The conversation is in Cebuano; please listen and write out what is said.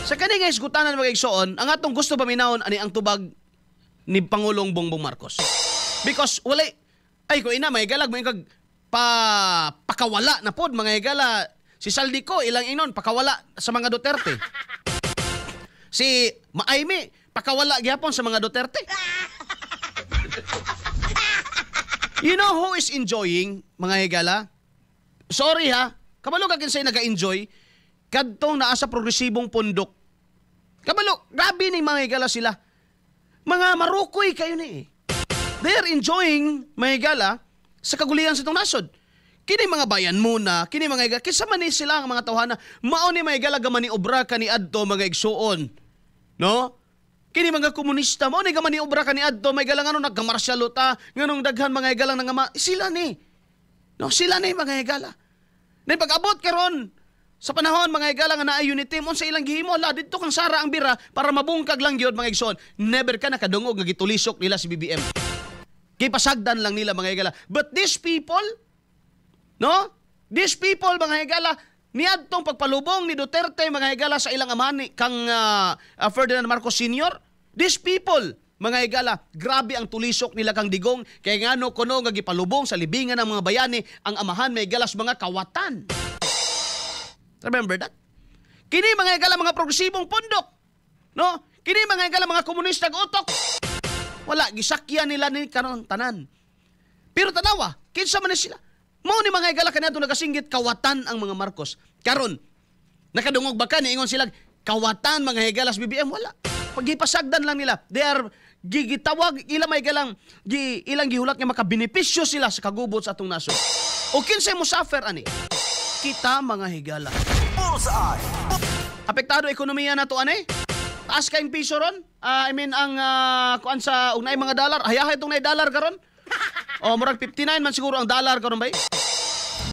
Sa kani nga hisgutanan, mga igsoon, ang atong gusto paminawon ani ang tubag ni Pangulong Bongbong Marcos. Because walay ay ko ina, may galag mo kag pa pakawala na pod, mga higala. Si Zaldy Co, ilang inon pakawala sa mga Duterte. Si Maaymi, pakawala gyapon sa mga Duterte. You know who is enjoying, mga higala? Sorry ha, kabalo ka kinsay naga-enjoy kadtong naa sa progresibong pundok. Kabalo, grabe ni mga higala sila. Mga marukoy kayo ni eh. They are enjoying, mga higala, sa kagulian sa itong nasod. Kini mga bayan muna, kini mga higala, kinsa man ni sila ang mga tawhana, mao ni mga higala gamaniobra kaniadto, mga igsuon. No? Kini mga komunista, mao ni gamaniobra kaniadto, may higala nganong nagkamarsyalo ta, nganong daghan mga higalang nangama, sila ni. No, sila ni, mga higala. Na pag-abot karon sa panahon, mga higala, nga naay unity, unsa ilang gihimo? La didto kang Sara ang bira para mabungkag lang gyud, mga igsoon. Never ka nakadungog nga gitulisok nila si BBM. Kay pasagdan lang nila, mga higala. But these people, no? These people, mga higala, niadtong pagpalubong ni Duterte, mga higala, sa ilang amahan ni kang Ferdinand Marcos Sr. These people, mga higala, grabe ang tulisok nila kang Digong kay ngano kuno nga gipalubong sa libingan ng mga bayani ang amahan, mga higala, sa mga kawatan. Remember that? Kini, mga higala, mga progresibong pundok. No? Kini, mga higala, mga komunista utok. Wala gisakyan nila ni karon tanan. Pero tanawa, kinsa man ni sila? Mao ni, mga higala, kaniadto nagasinggit kawatan ang mga Marcos. Karon, nakadungog ba ka niingon sila kawatan, mga higala, sa BBM? Wala. Pagipasagdan lang nila. They are gitawag ila may galang gi, ilang gihulat nga makabenepisyo sila sa kagubot sa atong nasod. O kinsay mo suffer ani? Kita, mga higala. Bullseye. Apektado ekonomiya nato ani. Taas kayong piso ron. I mean ang kuan sa ug naay mga dollar. Hayahay itong naay dollar karon. O murag 59 man siguro ang dollar karon bay.